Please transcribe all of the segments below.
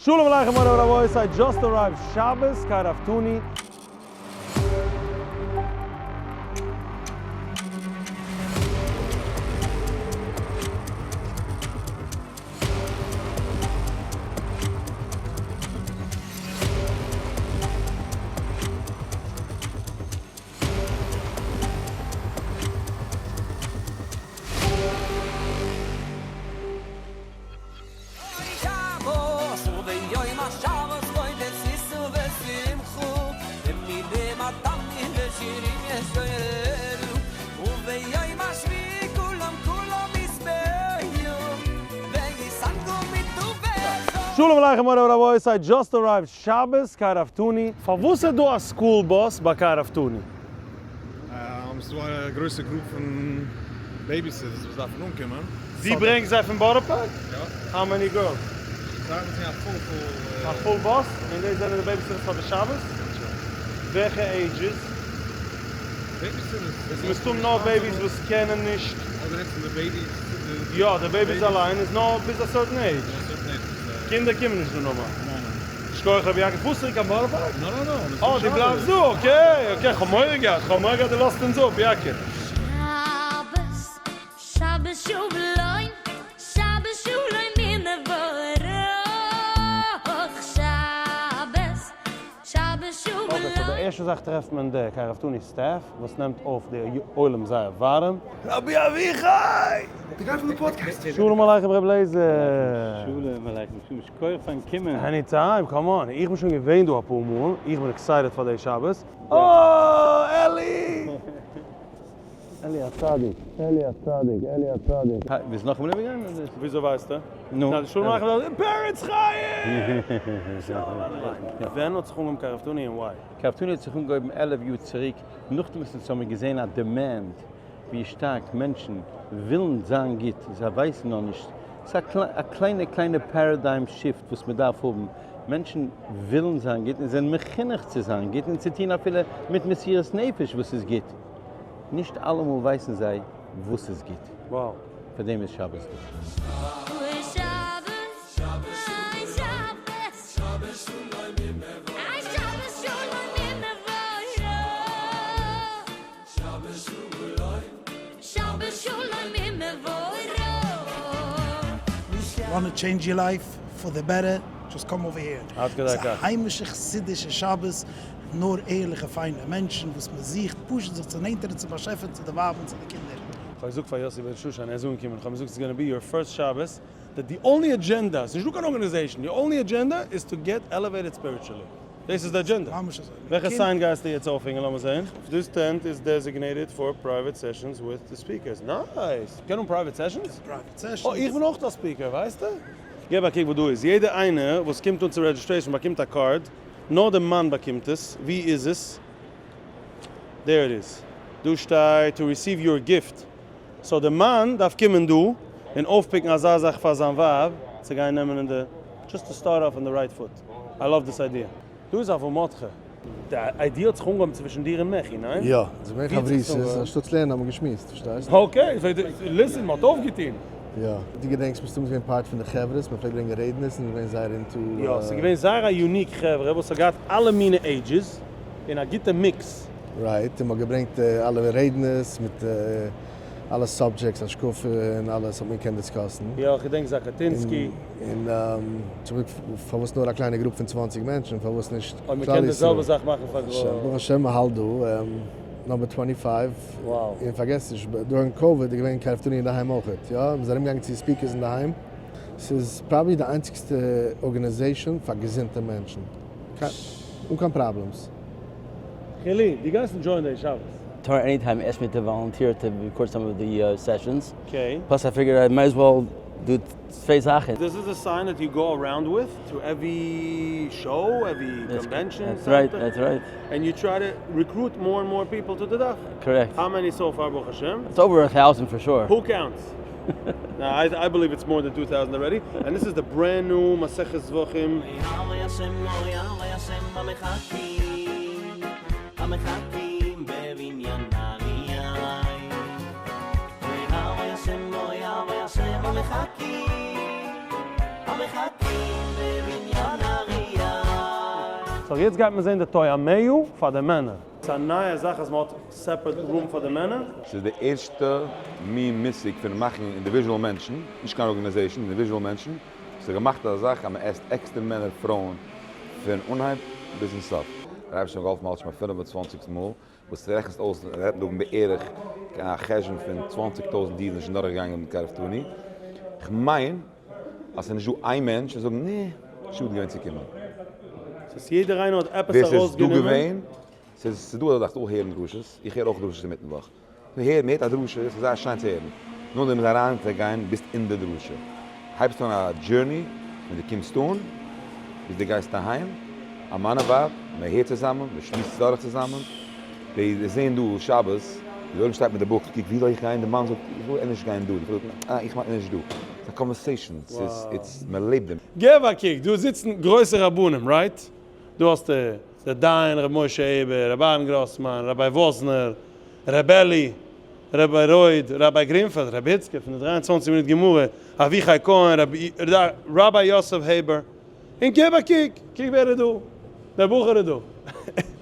שלום עליכם מורי ורבותי, just arrived שבת קרבתוני. שלום עליכם מורי ורבותי, just arrived שבת קרבתוני. פארוואס איז דא א school bus ביי קרבתוני? ס'איז דא א גרויסע group פון babysitters וואס דארפן אנקומען. דו ברענגסט זיי פון בארא פארק? יא. How many girls? זיי האבן א full full. א full bus? און דאס זענען די babysitters פאר די שבת? וועלכע ages? Babysitters. עס איז מסתם נאר babies וואס קענען נישט. אדער נוצן די babies. יא, די babies אליין איז נאר ביז א certain age. קינדער קומען נישט דא נארמאל. ניין ניין. שכוח רבי יעקב, פארסט צוריק קיין בארא פארק? No no no. אה, דו בלייבסט דא, okay okay, כ'האב מורא געהאט, כ'האב מורא געהאט דו לאזט אונז אפ, יעקב. שבת, שבת שלום, שבת שלום ומבורך, שבת, שבת שלום. Okay, so די ערשטע זאך טרעפט מען די קרבתוני staff וואס נעמט אויף די עולם זייער ווארעם. רבי אביחי! די guy פון די פאדקעסט! שלום עליכם ר' לעזער! שלום עליכם, שלום, שכוח פארן קומען. Any time, come on, איך בין שוין געווען דא אפאר מאל, איך בין excited פאר די שבת. אה! אלי! אלי הצדיק, אלי הצדיק, אלי הצדיק. היי, ביסט נאכאמאל איבערגעגאנגען אדער? וויאזוי ווייסטו? נו. שלום עליכם, פרץ חיים! שלום עליכם. ווען האט זיך אנגעהויבן קרבתוני און why? קרבתוני האט זיך אנגעהויבן 11 יאר צוריק, נאכדעם וואס אונז האבן געזען א demand ווי שטארק מענטשן ווילן זיין גוט, זיי ווייסן נאר נישט, ס'איז א קליינע קליינע paradigm shift וואס מען דארף האבן, מענטשן ווילן זיין גוט און זענען מחונך צו זיין גוט און צו טון אפילו מיט מסירות נפש וואס איז גוט, נישט אלעמאל ווייסן זיי וואס איז גוט, פאר דעם איז שבת דא. Wanna change your life for the better? Just come over here. עד כדי ס'איז א כך. היימישע חסידישע שבת, נאר ערליכע פיינע מענטשן וואס מען זוכט פשוט זיך צו נענטערן צום באשעפער, צו די ווייב און צו די קינדער. כ'האב געזאגט פאר יוסי בן שושן, ער איז אנגעקומען, כ'האב אים געזאגט it's gonna be your first שבת, that the only agenda, ס'נישט דא קיין organization, the only agenda is to get elevated spiritually. דאס איז די agenda. ממש אזוי. וועלכע sign גייסטו יעצט אויפהענגען לאמיר זעהן? This tent is designated for private sessions with the speakers. Nice! מ'קען האבן private sessions? Private sessions. אה, איך בין אויך א speaker, ווייסטו? געב א קוק וואס דא איז. יעדער איינער וואס קומט אן צו registration באקומט א card. נאר די מאן באקומט עס. ווי איז עס? There it is. דא שטייט to receive your gift. So די מאן דארף קומען דא און אויפפיקן אזא זאך פאר זיין ווייב צו גיין נעמען אין די, just to start off on the right foot. I love this idea. דא איז אברהם מרדכי. די idea האט זיך אנגעהויבן צווישן דיר און מעכי, ניין? יא, ס'איז געווען ווי האט זיך עס חברותות, אנגעהויבן? אנשטאטס לערנען האבן מיר געשמועסט, פארשטייסט? Okay, so listen, מ'האט אויפגעטון. יא, דו געדענקסט מסתמא ס'איז געווען part פון די חברות, מ'פלעגט ברענגען רעדנערס און געווען זייער into. יא, ס'איז געווען זייער א unique חברה וואס האט געהאט אלע מיני ages און א גוטע mix. Right, און מ'האט געברענגט אלע רעדנערס מיט אלע subjects, השקפה און אלעס האט מען געקענט דיסקאסן. יא, איך געדענק זאקאטינסקי. און צוריק, פארוואס נאר א קליינע group פון 20 מענטשן, פארוואס נישט אויב כלל מ'קען די ישראל? זעלבע זאך מאכן פאר גרויס. ברוך השם מ'האלט דא, number 25, און פארגעס נישט, during COVID איז געווען קרבתוני אינדערהיים אויכעט, יא, מ'איז ארומגעגאנגען צו speakers אינדערהיים, ס'איז probably די איינציגסטע organization פאר געזונטע מענטשן, אן קיין problems. חילי, דו גייסט enjoy ען די שבת? טאר anytime ask me to volunteer to record some of the sessions. Okay. Plus I figured I might as well do צוויי זאכן. This is a sign that you go around with to every show, every convention. That's right, that's right. And you try to recruit more and more people to the דאך. Correct. How many so far ברוך השם? It's over a thousand for sure. Who counts? I believe it's more than 2,000 already. And this is the brand new מסכת זבחים. So יעצט גייט מען זען די טועמיה פאר די מענער. ס'איז א נייע זאך אז מ'האט separate room פאר די מענער? ס'איז די ערשטע מין מושג פון מאכן individual מענטשן, נישט קיין organization, individual מענטשן, ס'איז געמאכט אזא זאך אז מ'עסט עקסטער מענער פרויען פון אנהייב ביזן סוף. דער אייבערשטער האט געהאלפן האלט שוין ביי 25 מאל, וואס רעכנסט אויס רעדט מען דא בערך א חשבון פון 20,000 אידן זענען שוין דורכגעגאנגען מיט קרבתנו, כ'מיין אז ס'איז נישט דא איין מענטש וואס זאגט נע, שאד געווען צו קומען. ס'איז יעדער איינער האט עפעס ווער ס'איז דא ארויסגענומען. געווען, ס'איז ס'איז דא אזא זאך ס'דא הערן דרשות, איך הער אויך דרשות אינמיטן וואך, מ'הערט מ'הערט א דרשה, ס'איז זייער שיין צו הערן, נאכדעם איז אריין צו גיין ביסט אין די דרשה, הייבסט אן א journey ווען דו קומסט אן ביז דו גייסט אהיים, א מאן און ווייב, מען הערט צוזאמען, מען שמועסט דורך צוזאמען, די זעהן דא שבת, די עולם שטייט מיט די book, קוק ווי זאל איך גיין, די מאן זאגט איך וויל ענדערש גיין דא, די פרוי זאגט אה איך מיין ענדערש דא, ס'איז א conversation, ס'איז it's מען לעבט דערמיט. געב א קוק, דא זיצן גרויסע רבנים, right? דא האסטו דער דיין ר' משה עבער, ר' אהרן גראסמאן, ראביי וואזנער, ר' אלי, ראביי רויד, ראביי גרינפעלד, ר' היצקע פון די 23 מינוט גמרא, אביחי כהן, ראביי יוסף העבער, און געב א קוק, קוק ווער איז דא, דער בחור איז דא,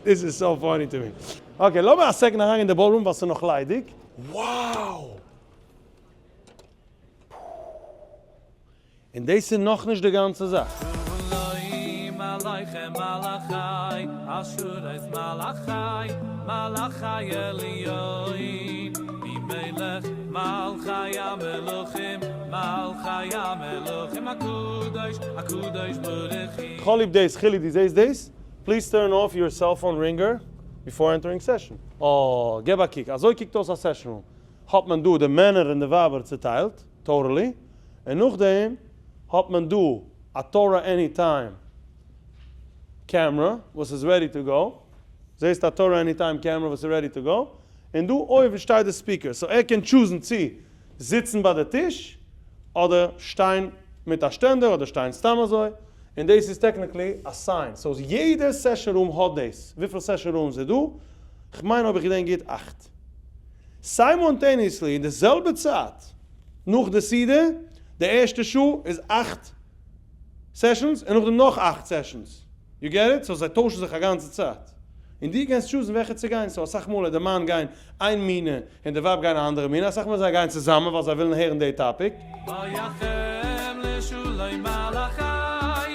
this is so funny to me. Okay, לאמיר א second אריינגיין אין די ballroom ווייל ס'איז נאך ליידיג. Wow! און דאס איז נאכנישט די גאנצע זאך. שלום עליכם מלאכי השרת מלאכי מלאכי עליון די מלך מלכי המלכים מלכי המלכים הקדוש הקדוש ברוך הוא. כ'האב ליב דאס, חילי דו זעסט דאס? Please turn off your cell phone ringer before entering session. אה, געב א קוק, אזוי קוקט אויס א session room. האט מען דא די מענער און די ווייבער צוטיילט, totally, און נאכדעם האט מען דא א Torah Anytime camera וואס איז ready to go, זעסט א Torah Anytime camera וואס איז ready to go, און דא אויבן שטייט די speaker, so ער קען choose ן צו זיצן ביי די טיש, אדער שטיין מיט א שטענדער, אדער שטיין סתם אזוי, און דאס איז technically א sign, so יעדע session room האט דאס, וויפיל session rooms איז דא? כ'מיין אויב איך געדענק גוט אכט. Simultaneously אין די זעלבע צייט נאך די סעודה, די ערשטע שעה איז אכט sessions און נאכדעם נאך אכט sessions, you get it? So זיי טוישן זיך א גאנצע צייט, און דו קענסט choose ן וועלכע צו גיין, so אסאך מאל איז די מאן גיין איין מינע און די ווייב גיין א אנדערע מינע, אסאך מאל זיי גייען צוזאמען ווייל זיי ווילן הערן די topic. בואכם לשלום מלאכי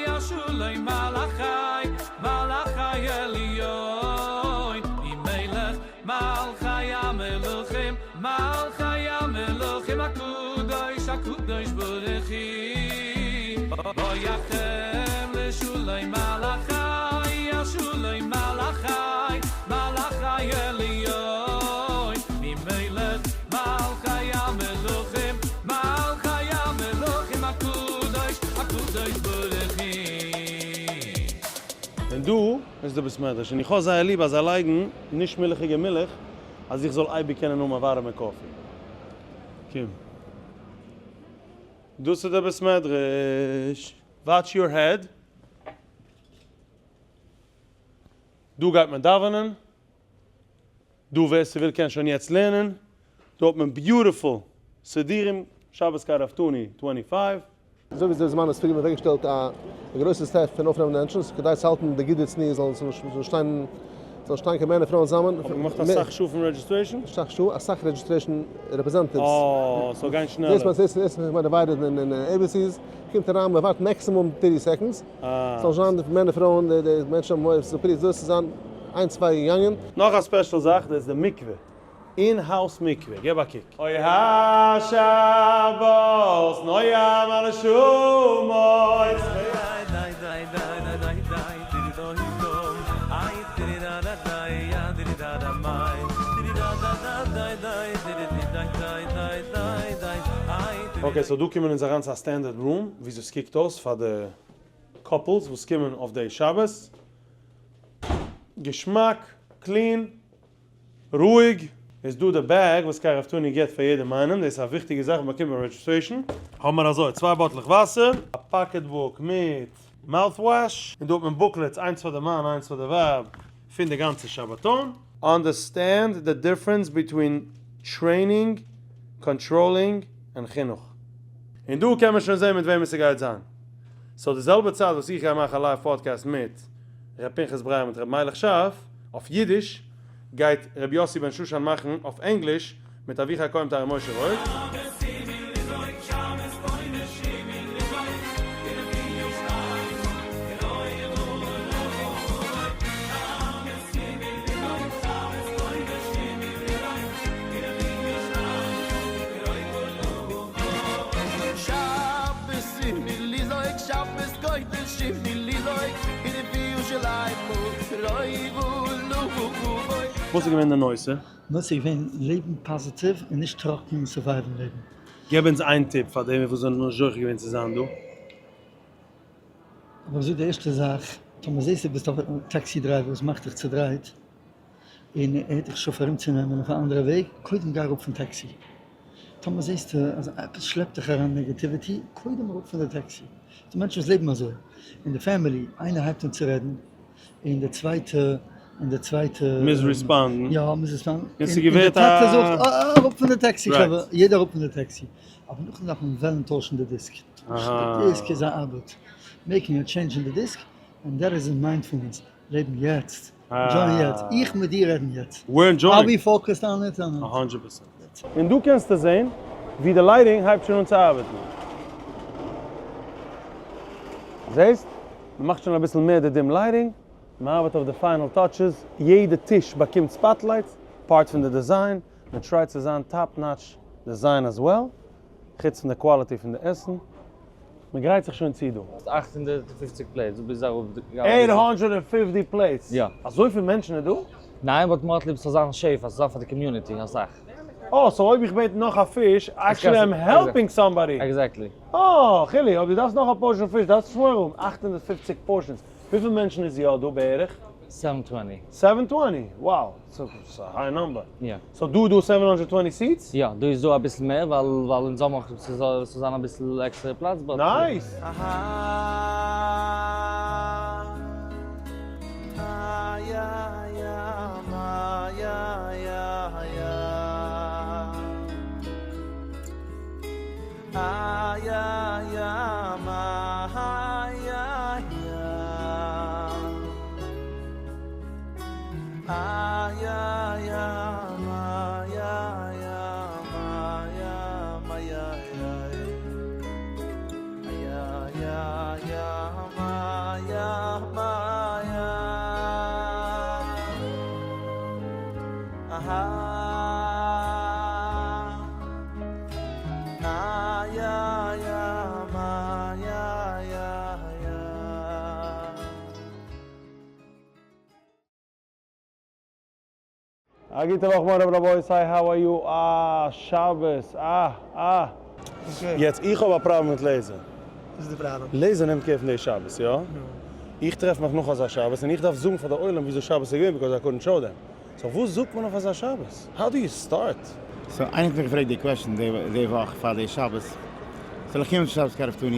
השלום מלאכי מלאכי עליון די מלך מלכי המלכים מלכי המלכים הקדוש הקדוש ברוך הוא בואכם לשלום מלאכי השלום מלאכי מלאכי עליון ממלך מלכי המלכים מלכי המלכים הקדוש הקדוש ברוך הוא. און דא איז די בית מדרש, און איך האב זייער ליב אז זיי לייגן נישט מילכיגע מילך אז איך זאל אייביג קענען האבן א ווארעמע coffee. קום. דאס איז די בית מדרש. Watch your head. דא גייט מען דאווענען. דא ווער ס'וויל קען שוין יעצט לערנען. דא האט מען beautiful סידורים, שבת קרבתנו 25. אזוי ווי די זמן איז פריער האט מען אוועקגעשטעלט א גרויסע staff פון אויפנעמען די entrance כדי צו האלטן די גדר צניעות זאלן נישט שטיין זאלן שטיין קיין מענער פרויען צוזאמען. האט מען געמאכט אסאך שעה פון registration? אסאך שעה, אסאך registration representatives. אה, ס'זאל גיין שנעלער. דאס מיינט דאס איז divided אין ABCs, קומט אריין מען ווארט maximum 30 seconds, ס'זאל נישט זיין די מענער פרויען די מענטשן האבן מורא ס'איז פריער דאס צו זיין איין צוויי געגאנגען. נאך א special זאך, דאס איז די מקווה. In-house מקווה, געב א קוק. אוי השבת נועם על שומות. Okay, so דא קומען אונז אריין צו א standard room, וויאזוי ס'קוקט אויס פאר די couples וואס קומען אויף די שבת. געשמאק, clean, רואיג. איז דא די bag וואס קרבתנו גיבט פאר יעדעם איינעם, דאס איז א וויכטיגע זאך ווען מ'באקומט ביי registration. האבן מיר אזוי, צוויי באטלעך וואסער, א pocketbook מיט mouthwash, און דא האט מען booklets, איינס פאר די מאן איינס פאר די ווייב, פון די גאנצע שבתון. Understand the difference between training, controlling, and חינוך. און דא קען מען שוין זען מיט וועמען ס'גייט זיין. So די זעלבע צייט וואס איך גיי מאכן א live podcast מיט. ר' פנחס ברייער מיט ר' מיילעך שארף אויף אידיש, גייט ר' יוסי בן שושן מאכן אויף ענגליש מיט אביחי כהן מיט אריה משה רויט. וואס איז געווען די נושא? נושא איז געווען לעבן פאזיטיוו און נישט טראקן און survive ן לעבן. געב אונז איין טיפ פאר די וואס זענען נישט זוכה געווען צו זיין דא. האב איך געזאגט די ערשטע זאך, טאמער זעסטו ביסט א taxi driver וואס מאכט דיך צודרייט, און ער הערט דיך נישט אויף ארומצונעמען אויף א אנדערע וועג, קודם גיי אראפ פון טעקסי. טאמער זעסטו אז עפעס שלעפט דיך אריין negativity, קודם אראפ פון די טעקסי. ס'דא מענטשן וואס לעבן אזוי. אין די family, איינער הייבט אן צו רעדן, און די צווייטע, און די צווייטע. מוז respond ן. יא, מוז respond ן. און ס'געווערט א. און די טאטע זאגט, אה, אראפ פון די טעקסי חברה, יעדער אראפ פון די טעקסי. אבער נאכדעם דארף מען וועלן טוישן די דיסק. טוישן די דיסק איז א ארבעט. making a change אין די דיסק, and that is mindfulness. לעבן יעצט, enjoy ען יעצט, איך מיט דיר רעדן יעצט, are we focused on it or not? א hundred percent. און דא קענסטו זען ווי די lighting הייבט שוין אן צו ארבעטן. זעסט? מען מאכט שוין אביסל מער די dim lighting, מען ארבעט אויף די final touches, יעדע טיש באקומט spotlights, part פון די design, מען try ט צו זיין top notch design as well. חוץ פון די quality פון די עסן, מען גרייט זיך שוין צו דא. 850 plates, דו ביסט אראפ די. 850 plates? יא. אזויפיל מענטשן איז דא? ניין, but מ'האט ליב ס'זאל זיין שפע, ס'זאל זיין פאר די community אסאך. אה, so אויב איך בעט נאך א פיש, actually I'm helping somebody. Exactly. אה, חילי, אויב דו דארפסט נאך א portion פיש, דארפסטו נישט מורא האבן, 850 portions. וויפיל מענטשן איז יא דא בערך? 720. 720? Wow, ס'איז א high number. יא. So דא איז דא 720 seats? יא, דא איז דא אביסל מער ווייל ווייל אונז האבן אויך ס'זאל זיין אביסל עקסטערע פלאץ but. Nice! א גוטע וואך מורי ורבותי, how are you? אה, שבת, אה, אה. יעצט איך האב א פראבלעם מיט לעזער. וואס איז די פראבלעם? לעזער נעמט care פון די שבת, יא? איך טרעף מיך נאך אזא שבת און איך דארף זאגן פאר די עולם וויאזוי שבת איז געווען because I couldn't show them. So וואס זאגט מען אויף אזא שבת? How do you start? So איינער האט מיך געפרעגט די question די וואך פאר די שבת, זאל איך קומען צו שבת קרבתנו?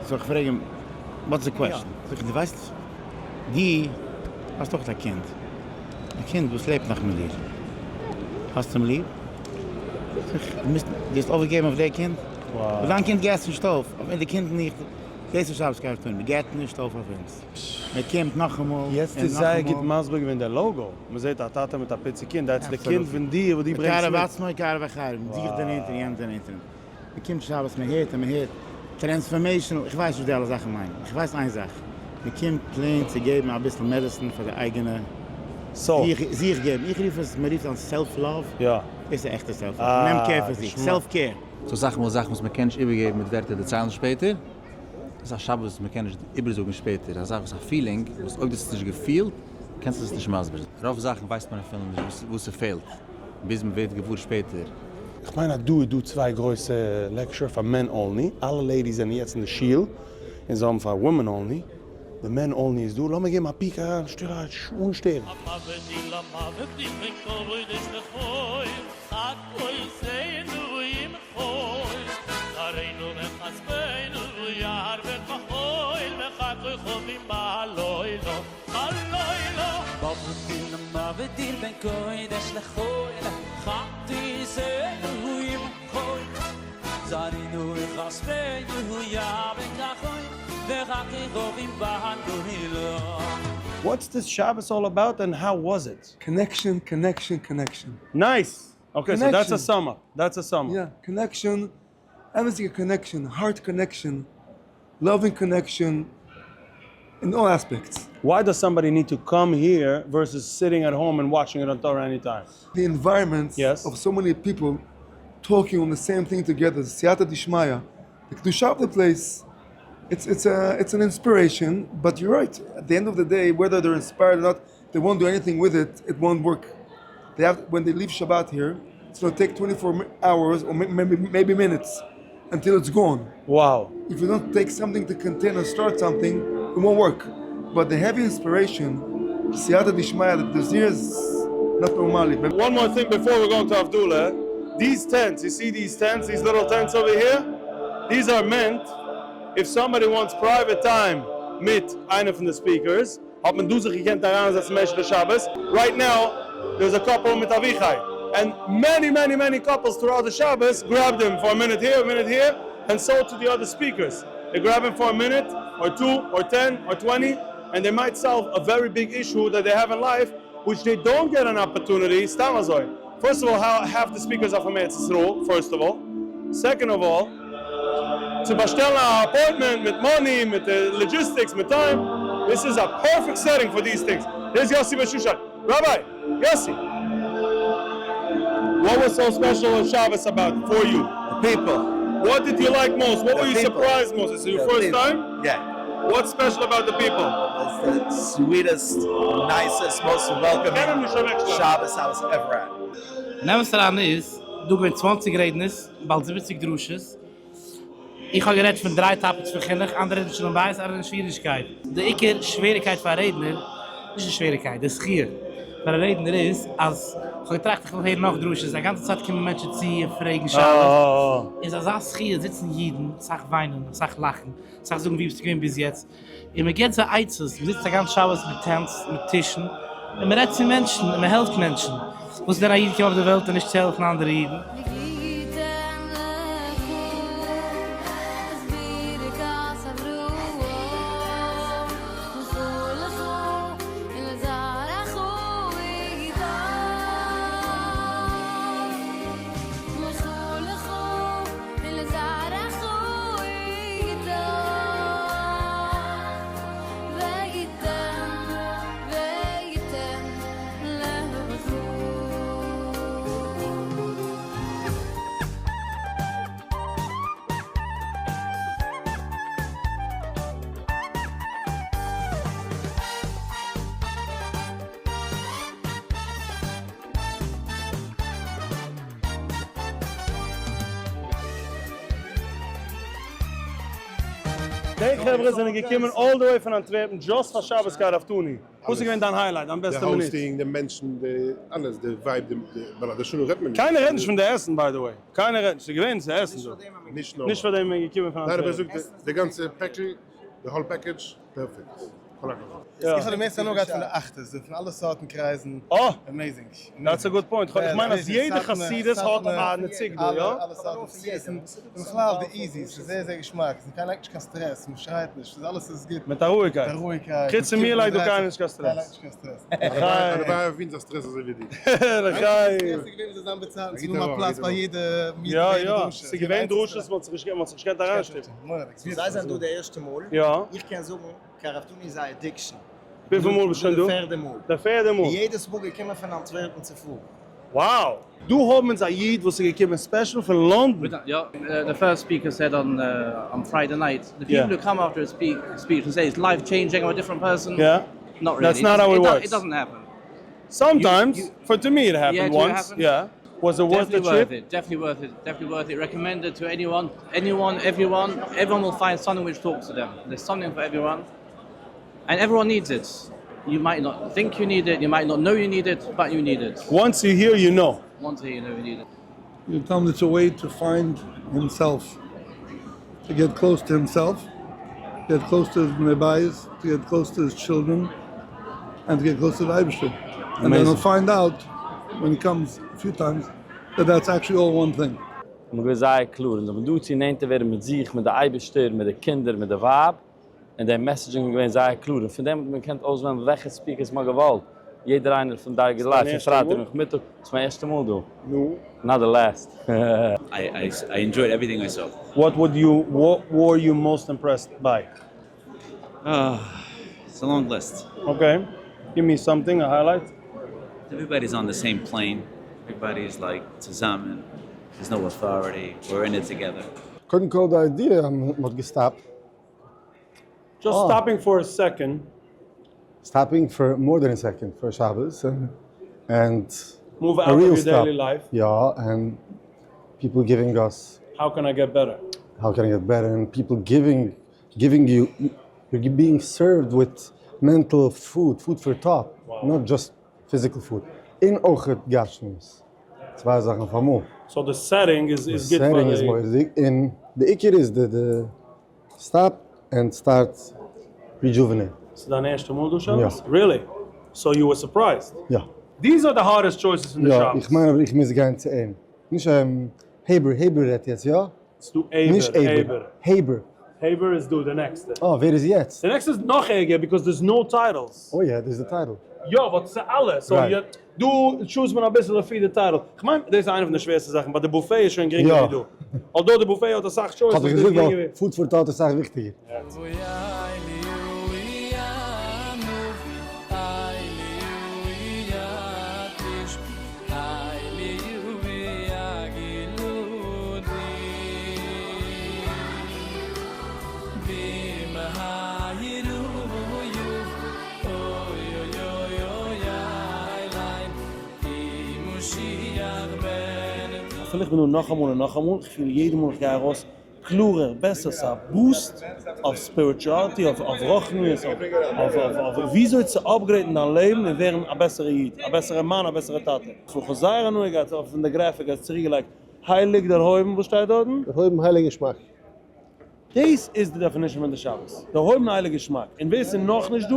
So איך פרעג אים what's the question? זאגט ער דו ווייסט דו האסט אויך א קינד, א קינד וואס לעבט נאך מיט דיר, האסט אים ליב? זאג איך דו האסט אויפגעגעבן אויף די קינד? אויף דיין קינד געסטו נישט אויף, אויף די קינד נישט, דאס איז שבת קרבתנו, מען געבט נישט אויף אויף אונז, מען קומט נאכאמאל יעצט און איז זייער גוט נאכאמאל. מסביר געווען דער logo, מען זעט א טאטע מיט א פיצי קינד, that's די קינד פון דיר וואס דו ברענגסט מקרב מיט. עצמו יקרב אחרים, זיך דערנענטערן יענעם דערנענטערן, מען קומט שבת מען הערט און מען הערט, transformational, איך ווייס נישט וואס די אלע זאכן מיינען, איך ווייס איין זאך, מען קומט plain צו געבן אביסל medicine פאר די אייגענע זיך, זיך געבן, איך רוף עס, מען רופט אן self love, דאס איז עכטע self love, מען נעמט care פון זיך, self care. ס'דא אסאך מאל זאכן וואס מען קען נישט איבערגעבן מיט ווערטער דערציילן שפעטער, דאס איז א שבת וואס מען קען נישט איבערזאגן שפעטער, א זאך וואס א feeling וואס אויב דו האסט עס נישט געפילט קענסטו עס נישט מסביר זיין, רוב זאכן ווייסט מען אפילו נישט וואס ס'פעלט ביז מען ווערט געוואר שפעטער. איך מיין אז דא איז דא צוויי גרויסע lecture פאר men only, אלע ladies זענען יעצט אין די שול און זיי האבן פאר women only, די men only איז דא, לאמיר געבן א peek אריין שטילערהייט אן שטערן. What's this Shabbos all about and how was it? Connection, connection, connection. Nice! Okay, so that's a sum up, that's a sum up. יא, connection, אמת'דיגע connection, heart connection, loving connection, in all aspects. Why does somebody need to come here versus sitting at home and watching it on Torah Anytime? The environment of so many people talking on the same thing together, סייעתא דשמיא, די קדושה of the place, it's it's it's an inspiration, but you're right, at the end of the day whether they're inspired or not, they won't do anything with it, it won't work, they have when they leave Shabbat here, it's gonna take twenty four hours or maybe minutes until it's gone. Wow. If you don't take something to contain or start something, it won't work. But the heavy inspiration, סייעתא דשמיא that this year is not normally. One more thing before we go to Abdullah, these tents, you see these tents, these little tents over here? These are meant if somebody wants private time מיט איינע פון די speakers, האט מען דא זיך געקענט אריינזעצן משך די שבת, right now there is a couple מיט אביחי, and many many many couples throughout די שבת grabbed him for a minute here a minute here, and so to the other speakers, they grab him for a minute or two or ten or twenty, and they might solve a very big issue that they have in life which they don't get an opportunity סתם אזוי, first of all half the speakers are from ארץ ישראל first of all, second of all צו באשטעלן א appointment מיט money מיט logistics מיט time, this is a perfect setting for these things, here's יוסי בן שושן, Rabbi יוסי what was so special on Shabbos about for you? The people. What did you like most? What The were you people. surprised most? Is it your The first people. time? Yeah. What's special about the people? It's the sweetest, nicest, most welcoming Shabbos I was ever at. אין אמת אריין איז דא געווען צוואנציג רעדנערס, באלד זיבעציג דרשות. איך האב גערעדט פון דריי topics פון חינוך, אנדערע רעדן שלום בית, אנדערע רעדן אידישקייט. די עיקר שוועריקייט פאר א רעדנער, נישט די שוועריקייט, די זכיה פאר א רעדנער איז אז כ'האב געטראכט איך וויל הערן נאך דרשות, א גאנצע צייט קומען מענטשן צו און פרעגן שאלות, איז אזא זכיה זיצן אידן, אסאך וויינען, אסאך לאכן, אסאך זאגן ווי ביסטו געווען ביז יעצט, און מען גיבט זיי עצות, מען זיצט א גאנץ שבת מיט tents, מיט טישן, און מען רעדט צו מענטשן, און מען העלפט מענטשן. וואס איז דען א איד געקומען אויף די וועלט און נישט צו העלפן אנדערע אידן? די חברה זענען געקומען all the way פון אנטווערפן just פאר שבת קרבתנו. וואס איז געווען דיין highlight, דיין בעסטע די מינוט? hosting, די מענטשן, די אלעס, די vibe, די ווייל די שול רעדט מען נישט. קיינער רעדט נישט פון די עסן by the way, קיינער רעדט נישט, ס'איז געווען צו עסן דא. נישט נאר. נישט פאר דעם איז מען געקומען פון ניין אבער אנטווערפן. זאג די גאנצע פעקל, די whole package, perfect. כל הכבוד. איך האב די מערסטע הנאה געהאט פון די אחדות, פון אלע סארטן קרייזן, אה! Amazing. That's a good point, איך מיין אז יעדע חסידות האט א נציג דא, יא? אלע סארטן חסידות'ן, און בכלל די easy, ס'איז זייער זייער געשמאק, ס'איז קיינער לייגט נישט קיין סטרעס, מ'שרייט נישט, ס'איז אלעס איז גוט. מיט א רואיגקייט. מיט א רואיגקייט. חוץ פון מיר לייגט דא קיינער נישט קיין סטרעס. הלוואי אויף אונז א סטרעס אזוי ווי דיר. לחיים. יא יא, ס'איז געווען דרשות מ'האט זיך נישט געקענט אריינשטופן. זיי זענען דא די ערשטע מאל, יא. איך קען זאגן קרבתנו איז א addiction. וויפיל מאל ביסט שוין דא? די פערדע מאל. די פערדע מאל. יעדעס מאל געקומען פון אנטווערפן צו פארן. Wow! דא האבן אונז א איד וואס איז געקומען special פון לאנדאן. יא, the first speaker said on on Friday night, the people who come after a speech and say it's life changing, I'm a different person, not really. That's not how it works. It doesn't happen. Sometimes, for to me it happened once, יא. Was it worth the trip? Definitely worth it, definitely worth it, recommended to anyone, anyone, everyone, everyone will find something which talks to them, there's something for everyone, and everyone needs it, you might not think you need it, you might not know you need it, but you need it. Once you hear you know. Once you hear you know you need it. You tell him it's a way to find himself, to get close to himself, get close to his בני בית, to get close to his children, and to get close to the אייבערשטער. And then he'll find out when he comes a few times that that's actually all one thing. מ'געווען זייער קלאר, אונז האבן דא צו נענטער ווערן מיט זיך, מיט די אייבערשטער, מיט די קינדער, מיט די ווייב. און די messaging איז געווען זייער קלאר, און פון דעם האט מען געקענט אויסוועלן וועלכע speakers מען האט געוואלט, יעדער איינער פון דרגה לייף, פון פרייטאג נאכמיטאג, ס'איז מיין ערשטע מאל דא, נו. Not the last. I enjoyed everything I saw. What would you what were you most impressed by? It's a long list. Okay, give me something, a highlight. Everybody is on the same plane, everybody is like צוזאמען, there's no authority, we're in it together. קודם כל די idea אז מען האט געסטאפט. Just stopping for a second. Stopping for more than a second for שבת and Move a out of real your stop. Daily life. יא, and people giving us. How can I get better? How can I get better and people giving giving you you're being served with mental food, food for thought, not just physical food, און אויך גשמיות, צוויי זאכן אויף אמאל. So די setting איז די גוט פאר setting איז די. מורא'דיג, און די עיקר איז די די stop and start rejuvenate. ס'איז דיין ערשטע מאל דא שבת? יא. Really? So you were surprised? יא. These are the hardest choices אין די יא, שבת. איך מיין אבער איך מוז גיין צו אים. נישט העבער, העבער רעדט יעצט, יא? ס'דא עיבער, נישט עיבער, עיבער. העבער. העבער איז דא, די נעקסטע. אה, ווער איז יעצט? די נעקסטע איז נאך ערגער because there's no titles. אוי יא, דאס איז די title. יא, but ס'איז אלע, so Right. דא choose ט מען אביסל לפי די title. כ'מיין דאס איז איינע פון די שווערסטע זאכן, but די buffet איז שוין גרינגער יא. ווי דא. Although די buffet האט אסאך choices, כ'האב דיך איז דאס געזאגט ווייל גרינגער ווי. Food for thought איז אסאך וויכטיגער. אפילו איך בין דא נאכאמאל און נאכאמאל, איך פיל יעדע מאל איך גיי ארויס קלארער, בעסער, ס'איז א boost אויף spirituality, אויף רוחניות, אויף וויאזוי צו upgrade ן דיין לעבן און ווערן א בעסערע איד, א בעסערע מאן, א בעסערע טאטע. כ'האב זייער הנאה געהאט פון די graphic האסט צוריקגעלייגט הייליג דערהויבן, וואס שטייט דארטן? דערהויבן הייליג געשמאק. דאס איז די definition פון די שבת, דערהויבן הייליג געשמאק, און ווער ס'איז נאכנישט דא,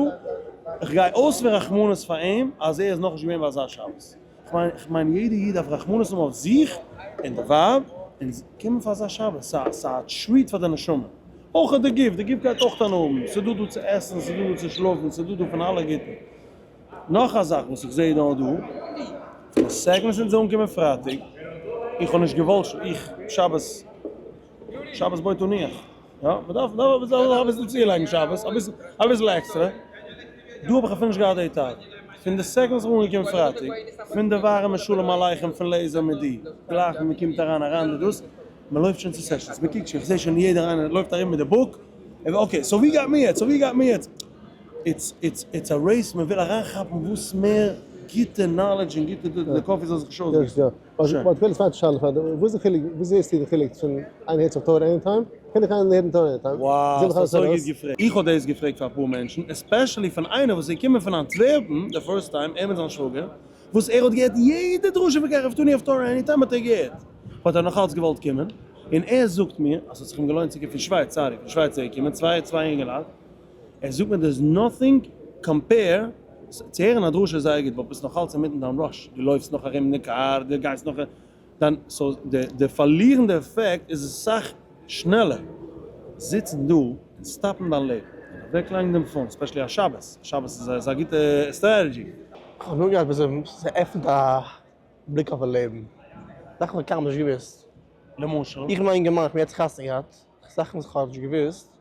איך גיי אויס פון רחמנות פאר אים אז ער איז נאכנישט געווען ביי אזא שבת. כ'מיין כ'מיין יעדע איד דארף רחמנות האבן אויף זיך און די ווייב און קומען פאר אזא שבת, ס'א ס'א treat פאר די נשמה. אויך די גוף, די גוף גייט אויך הנאה האבן, ס'דא דא צו עסן, ס'דא דא צו שלאפן, ס'דא דא פון אלע גוטן. נאך א זאך וואס איך זעה נאר דא, פון די second וואס אונז אנגעקומען פרייטאג, איך האב נישט געוואלט איך שבת שבת בוי תניח, יא, מ'דארף מ'דארף אביסל צולייגן שבת, אביסל אביסל עקסטרע, דא האב איך אפילו נישט געהאט די טאג, פון די second וואס איך בין אנגעקומען פרייטאג, פון די ווארעמע שלום עליכם פון לעזער מיט די, גלייך ווען מ'קומט אריין אריין די דאס, מ'לויפט שוין צו sessions, מ'קוקט שוין, כ'זע שוין יעדער איינער לויפט ארום מיט די book, okay, so ווי גייט מיר יעצט, so ווי גייט מיר יעצט, it's it's it's a race, מ'וויל אריינכאפן וואס מער גוטע knowledge און גוטע די coffee זאל זיך נישט אויסגיסן. But כ'וויל א צווייטע שאלה פאר דיר, וואס איז די חילוק, ווי זעסטו די חילוק פון איינער הערט זיך תורה anytime, קען איך איינער הערן תורה anytime? Wow, האסט אזוי גוט געפרעגט. איך האב דאס געפרעגט פאר אפאר מענטשן, especially פון איינער וואס איז געקומען פון אנטווערפן די first time, ער מיט זיין שוואגער, וואס ער האט געהערט יעדע דרשה פון קרבתנו אויף תורה anytime האט ער געהערט, האט ער נאכאלץ געוואלט קומען, און ער זאגט מיר אז ס'האט זיך אים געלוינט צו קומען פון שווייץ, sorry, פון שווייץ איז ער געקומען, צוויי אינגעלייט, ער זאגט מיר there's nothing compare צו הערן א דרשה איז זייער גוט but ביסט נאך אלץ אינמיטן דיין rush, דו לויפסט נאך ארום אין די קאר, דו גייסט נאך דיין, so די פארלירן די עפעקט איז אסאך שנעלער. זיצן דא און stop ן דיין לעבן און אוועקלייגן דעם phone, especially א שבת, שבת איז א גוטע strategy. כ'האב נאר געהאט וויאזוי ס'עפנט א בליק אויפן לעבן, זאכן וואס כ'האב קיינמאל נישט געוואוסט. למשל? איך בין א אינגערמאן, כ'בין יעצט חתונה געהאט, זאכן וואס כ'האב נישט געוואוסט,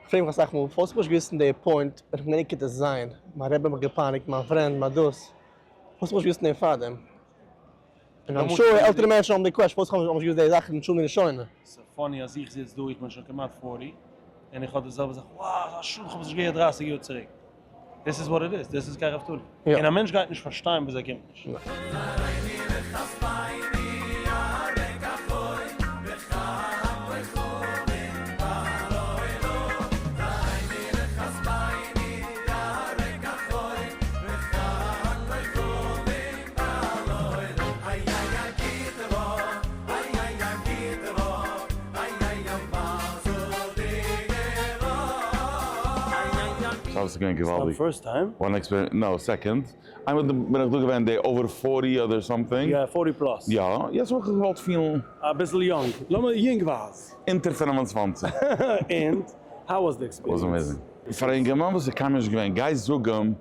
כ'פרעג מיך אסאך מאל, פארוואס האב איך נישט געוואוסט אין די point ווען כ'בין אין כיתה ז', מיין רבי האט מיך געפייניגט, מיין friend, מיין דאס, פארוואס האב איך נישט געוואוסט אין דעם פארדעם? און I'm sure עלטערע מענטשן האבן די question, פארוואס האב איך נישט געוואוסט די זאכן אין שנה ראשונה? ס'איז funny אז איך זיץ דא, איך בין שוין כמעט forty, און איך האב די זעלבע זאך, wow, אזא שאד כ'האב עס נישט געהערט דרייסיג יאר צוריק. דאס איז what it is, דאס איז קרבתנו. און א מענטש גייט נישט פארשטיין ביז ער קומט נישט. שבת איז געווען געוואלדיג. First time? One experience, no, second. איינמאל בין איך דא געווען די over forty אדער something. יא, forty plus. יא, יעצט וואלט איך געוואלט פילן. אביסל יונג, לאמיר יונגווייז. אונטער 25. And how was the experience? Was amazing. פאר א אינגערמאן וואס איז קיינמאל נישט געווען, גיי זאג אים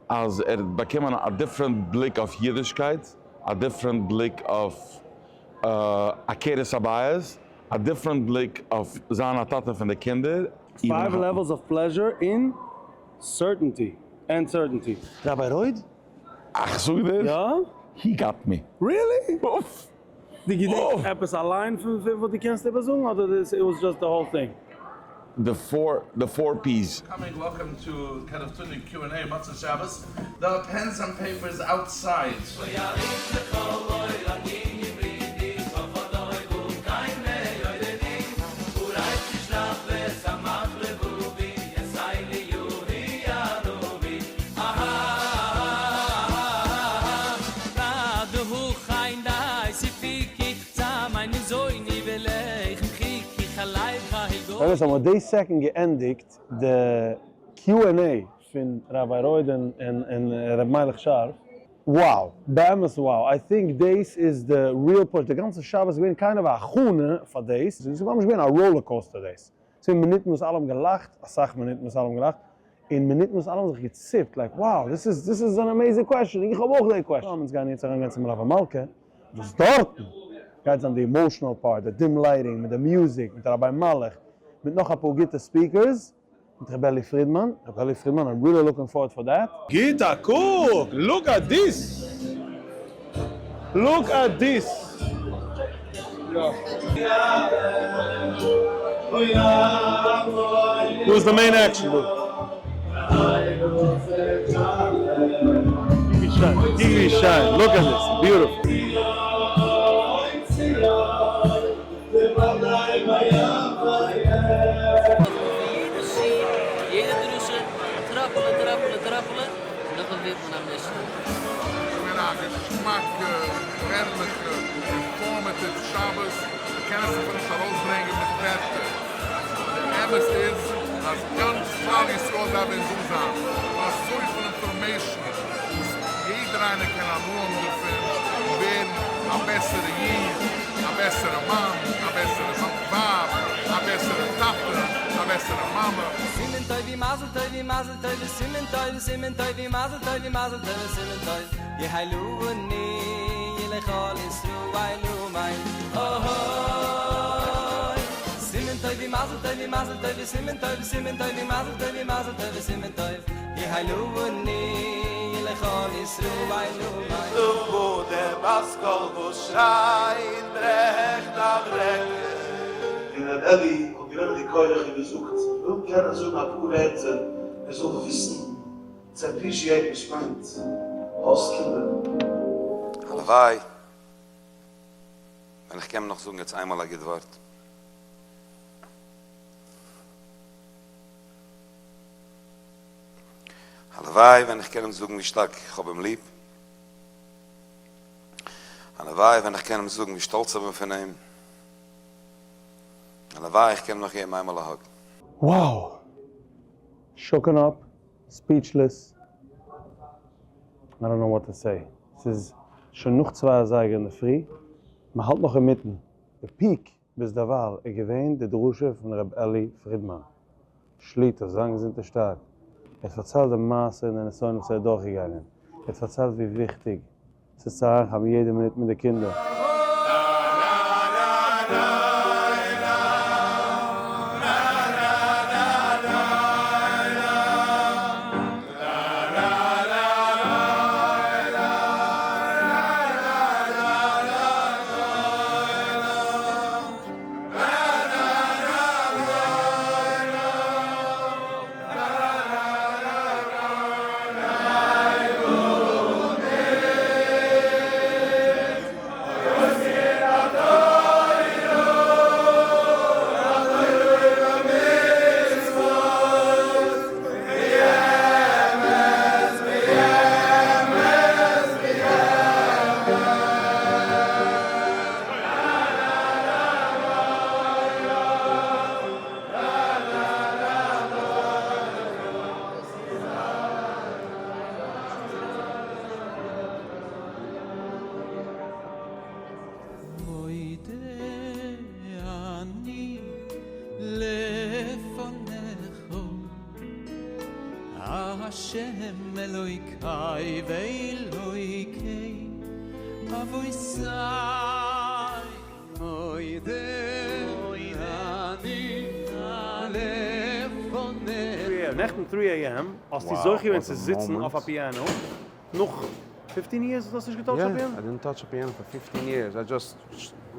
אז ער האט באקומען א different בליק אויף אידישקייט, א different בליק אויף עקרת הבית, א different בליק אויף זיין א טאטע פון די קינדער. Five levels of pleasure in certainty and certainty. Rabbi Roid? איך זאג דיר, יא? He got me. Really? אוף! דו געדענקסט עפעס אליין פון וואס דו קענסט איבערזאגן אדער it was just the whole thing? The four the four P's. Coming welcome to קרבתנו Q and A מוצאי שבת, there are pens and papers outside. באמת האבן מיר די second געענדיגט די Q and A פון Rabbi רויד און ר' מיילעך שארף. Wow! באמת wow! I think דאס איז די real push, די גאנצע שבת איז געווען kind of א הכנה פאר דאס, עס איז ממש געווען א roller coaster דאס, ס'איז געווען מינוטן וואס אלע האבן געלאכט, אסאך מינוטן וואס אלע האבן געלאכט, און מינוטן וואס אלע האבן זיך געציפט like wow this is this is an amazing question, איך האב אויך די question. אונז גייען יעצט אריינגיין צום מלוה מלכה, וואס דארטן גייט זיין די emotional part, די dim lighting מיט די music, מיט Rabbi מלאך, מיט נאך אפאר גוטע speakers, מיט ר' אלי פרידמאן, ר' אלי פרידמאן I'm really looking forward for that. גיט א קוק! Look at this! Look at this! דא איז די main action דא. קוק ווי שיין, look at this, beautiful. יעדע שיעור, יעדע דרשה, טראפעלע טראפעלע טראפעלע, און נאכדעם ווערט מען א משנה. געווען א געשמאקע, הערליכע, informative שבת, מ'קען עס אפילו נישט ארויסברענגען מיט ווערטער. דער אמת איז אז גאנץ כלל ישראל דארף ווען דא זיין, פאר אזויפיל information וואס יעדער איינער קען הנאה האבן דערפון און ווערן א בעסערע איד, א בעסערע מאן, א בעסערע ווייב, א בעסערע טאטע, א בעסערע מאמע. סימן טוב מזל טוב מזל טוב סימן טוב סימן טוב מזל טוב מזל טוב סימן טוב יהללוני לכל ישראל אמן אוי סימן טוב מזל טוב מזל טוב סימן טוב סימן טוב מזל טוב מזל טוב סימן טוב יהללוני לכל ישראל אמן דו דער בת קול וואס שרייט ברעכט א ברעקל. און ר' אלי האט גענומען די כח און געזאגט, וויל קענען זאגן אפאר ווערטער, ער זאל וויסן צו appreciate וואס מיינט האסט קינדער. הלוואי ווען איך קען נאך זאגן יעצט איינמאל א גוט ווארט. הלוואי ווען איך קען אים זאגן ווי שטארק איך האב אים ליב. הלוואי ווען איך קען אים זאגן ווי שטאלץ איך בין פון אים. הלוואי איך קען אים נאך געבן איינמאל א hug. Wow! Shooken up, speechless, I don't know what to say, ס'איז שוין נאך צוויי אזייגער אינדערפרי, מ'האלט נאך אינמיטן, די peak ביז דערווייל איז געווען די דרשה פון ר' אלי פרידמאן שליטא, זיין געזונט און שטארק, ער האט פארציילט די מעשה און די נסיון וואס ער איז דורכגעגאנגען, ער האט פארציילט ווי וויכטיג ס'איז צו אריינכאפן יעדע מינוט מיט די קינדער. השם אלוקי ואלוקי אבותי מודה אני לפניך. נעכטן three AM האסטו זוכה געווען צו זיצן אויף א piano נאך fifteen years וואס דו האסט נישט געטאטשט א piano? Yeah, I didn't touch a piano for fifteen years, I just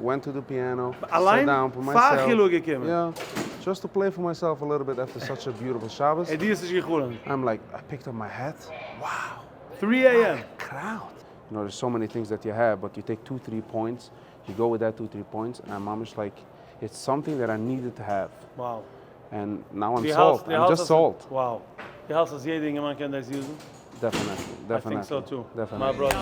went to the piano, אליין sat down for פאר myself, חילו געקומען? Yeah, just to play for myself a little bit after such a beautiful Shabbos. און דו האסט נישט גע'חלומ'ט? I'm like, I picked up my hat, wow! Three AM! Crowd! You know, there's so many things that you have, but you take two, three points, you go with that two, three points, and I'm ממש like, it's something that I needed to have. Wow. And now I'm דו sold, האלטסט, דו I'm האלטסט just אז, sold. Wow. דו האלטסט אז יעדע אינגערמאן קען דאס use ן? Definitely, I think so definitely, too. My definitely. brother.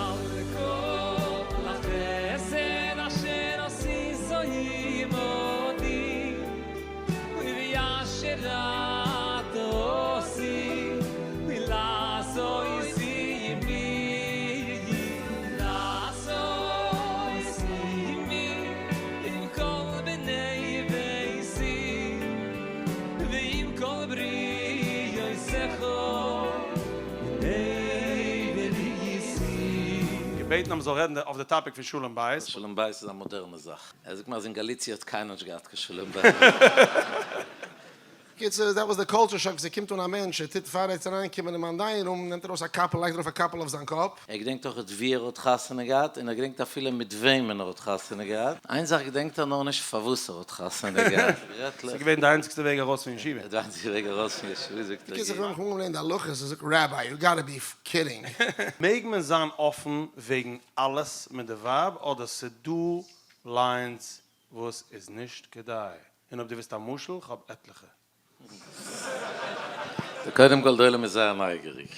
געבעטן אז מ'זאל רעדן אויף די topic פון שלום בית. שלום בית איז א מאדערנע זאך. ער זאגט מיר אז אין גאליציע האט קיינער נישט געהאט קיין שלום בית. קיצור, that was די culture shock, ס'קומט אן א מענטש, ער טוט פאר ער צו אריין קומען אין מיין dining room, נעמט ער ארויס א קאפל, לייגט ארויף א קאפל אויף זיין קאפ. ער געדענקט אויך ווי ער האט חתונה געהאט, און ער געדענקט אפילו מיט וועמען ער האט חתונה געהאט. איין זאך געדענקט ער נאר נישט, פארוואס ער האט חתונה געהאט. ס'איז געווען די איינציגסטע וועג ארויס פון ישיבה. די איינציגסטע וועג ארויס פון ישיבה זאגט ער. בקיצור, איך האב מיך אנגעלערנט די הלכות, ער זאגט rabbi, you gotta be kidding. מעג מען זיין אפן וועגן אלעס מיט די ווייב אדער ס'דא lines וואס איז נישט כדאי? און אויב דו ווילסט א משל, כ'האב עטליכע. קודם כל די עולם איז זייער נייגעריג.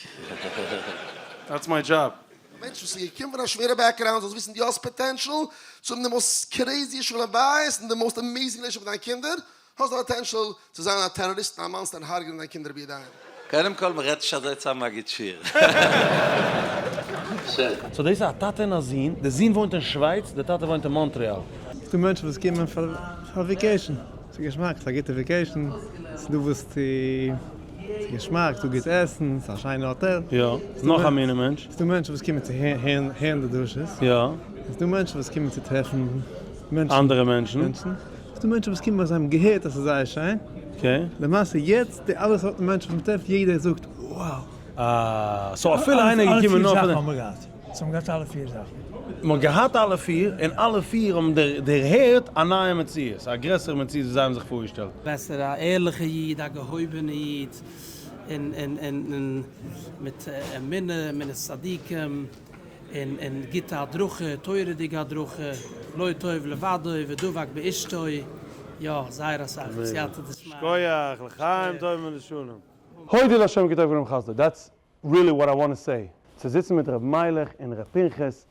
That's my job. א מענטש וואס איז געקומען פון א שווערע background זאלסט וויסן דו האסט potential צו האבן די most crazy שלום בית און די most amazing relationship מיט דיינע קינדער, האסט די potential צו זיין א טעראריסט און א monster און הרג'נען דיינע קינדער בידיים. קודם כל מ'רעדט נישט אזוי צו א מגיד שיעור. So דאס איז א טאטע און א זון, די זון וואוינט אין שווייץ, די טאטע וואוינט אין מאנטריאל. ס'דא מענטשן וואס קומען פאר vacation, ס'איז געשמאק, ס'איז א גוטע vacation, ס'איז דא וואס צו, ס'איז געשמאק, ס'איז דא גוט עסן, ס'איז א שיינע האטעל. יא, נאך א מינע מענטש. ס'איז דא מענטשן וואס קומען צו הערן די דרשות. יא. ס'איז דא מענטשן וואס קומען צו טרעפן מענטשן. אנדערע מענטשן. ס'איז דא מענטשן וואס קומען ווייל זיי האבן געהערט אז ס'איז זייער שיין. Okay. למעשה יעצט די אלע סארטן מענטשן וואס מ'טרעפט יעדער זאגט wow. אה, so אפילו איינער איז געקומען נאר פאר די. אלע פיר זאכן האבן מיר געהאט. זיי האבן געהאט אלע פיר זאכן. מ'האט געהאט אלע פיר, און אלע פיר האבן דערהערט א נייע מציאות, א גרעסערע מציאות ווי זיי האבן זיך פארגעשטעלט. בעסער א ערליכע איד, א געהויבענע איד, און און און מיט אמונה, אמונת צדיקים, און און גוטע הדרכה, תורה'דיגע הדרכה, לא טוב לבדו ודבק באשתו, יא, זייער אסאך, בסייעתא דשמיא. שכוח, לחיים טובים ולשלום. הודו לה' כי טוב כי לעולם חסדו, that's really what I want to say, צו זיצן מיט ר' מיילעך און ר' פנחס,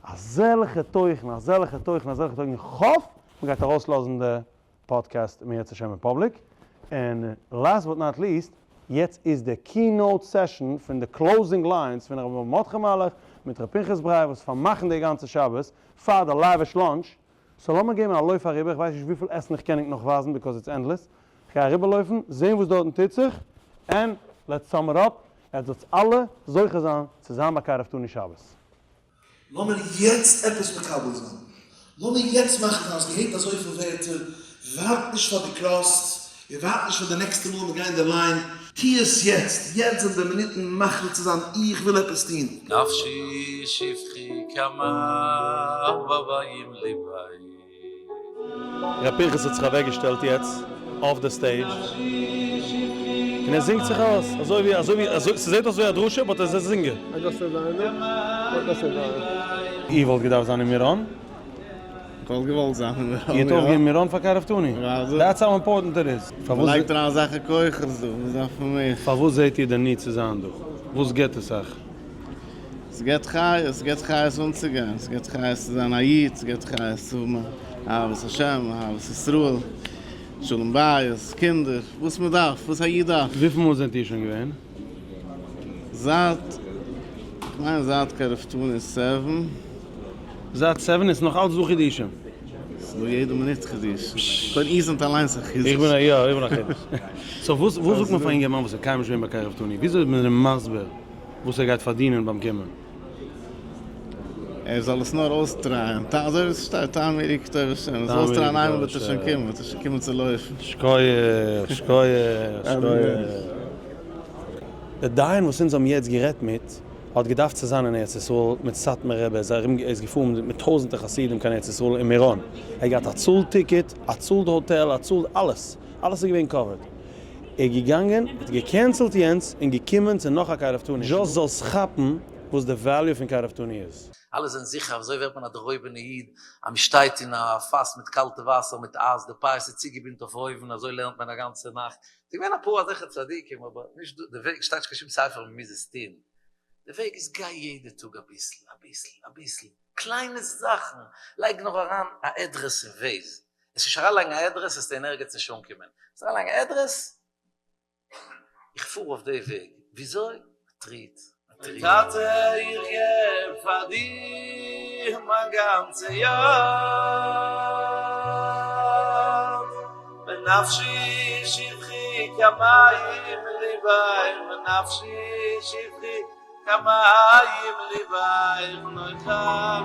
אזעלכע תוכן, אזעלכע תוכן, אזעלכע תוכן, איך האף מ'גייט ארויסלאזן די פאדקעסט אם ירצה השם אין public, און last but not least, יעצט איז די keynote session פון די closing lines פון ר' מרדכי מלאך מיט ר' פנחס ברייער וואס פארמאכן די גאנצע שבת פאר די lavish lunch, so לאמיר געבן א לויף אריבער, איך ווייס נישט וויפיל עסן איך קען ענק נאך ווייזן because it's endless, כ'גיי אריבערלויפן זעהן וואס דארטן טוט זיך, and let's sum it up, עטס זאלטס אלע זוכה זיין צו זיין ביי קרבתנו שבת. לאמיר יעצט עפעס מקבל זיין, לאמיר יעצט מאכן, האסט געהערט אזויפיל ווערטער, ווארט נישט פאר די crust, און ווארט נישט פאר די נעקסטע מאל מיר גייען די line, טו עס יעצט, יעצט זענען די מינוטן מחליט צו זיין איך וויל עפעס טון. נפשי שפכי כמה במים לבי. ר' פנחס האט זיך אוועקגעשטעלט יעצט אויף די stage און ער זינגט זיך אויס אזוי ווי אזוי ווי אזוי ס'זעט אויס ווי א דרשה but ער איז א זינגער. איר וואלט געדארפט זיין אין מירון? כ'וואלט געוואלט זיין אין מירון, יא. איר האט אויפגעגעבן מירון פאר קרבתנו? That's how important it is. מ'לייגט אריין אזעלכע כוחות דא, וואס דארף מען מער? פארוואס זעט איר די need צו זיין דא? וואס גיבט עס אייך? ס'געט חיות, ס'געט חיות אנצוגיין, ס'געט חיות צו זיין א איד, ס'געט חיות צו האבן אהבת השם, אהבת ישראל, שלום בית, קינדער, וואס מען דארף, וואס א איד דארף. וויפיל מאל זענט איר שוין געווען? זייט, כ'מיין זייט קרבתנו seven. זייט seven איז נאך אלץ דא חידושים? ס'איז דא יעדע מינוט חידושים. קודם איר זענט אליינס א חידוש. איך בין א יא, איך בין א חידוש. so וואס וואס זאגט מען פאר א אינגערמאן וואס איז קיינמאל נישט געווען ביי קרבתנו? וויאזוי איז מען אים מסביר וואס ער גייט פארדינען ביים קומען? ער זאל עס נאר אויסטרייען, אזוי ווי עס שטייט טעמו וראו כי טוב השם, ער זאל אויסטרייען איינמאל וועט ער שוין קומען, וועט ער שוין קומען צו לויפן. שקויעך, שקויעך, שקויעך. דער דיין וואס אונז האבן יעצט גערעדט מיט, האט געדארפט צו זיין אין ארץ ישראל מיט סאטמאר רבי, ער איז ארום, ער איז געפארן מיט טויזענטער חסידים קיין ארץ ישראל אין מירון, ער האט געהאט א צאל ticket, א צאל האטעל, א צאל אלעס, אלעס איז געווען covered. ער איז געגאנגען, האט געקענסעלט יענץ און געקומען צו נאך א קרבתנו, just זאלסט כאפן וואס די value פון קרבתנו איז. אלע זענען זיכער אזוי ווערט מען א דערהויבענע איד, אז מען שטייט אין א פאס מיט קאלטע וואסער מיט אייז, די פאות איז צוגעבינדט אויף אויבן, אזוי לערנט מען א גאנצע נאכט. ס'איז געווען אפאר אזעלכע צדיקים אבער נישט דא, די וועג שטייט נישט קיין שום ספר מען מוז עס טון, די וועג איז גיי יעדע טאג אביסל אביסל אביסל, קליינע זאכן, לייג נאר אריין א אדרעס אין Waze, עס נישט אריינלייגן א אדרעס וועסטו אין ערגעץ נישט אנקומען, עס אריינלייגן א אדרעס, איך פאר אויף די וועג, וויאזוי? א טריט, א טריט. טאטע איך געב פאר דיר מיין גאנצע יד, ונפשי שפכי כמים ליבך, ונפשי שפכי כמים ליבך, נוחה.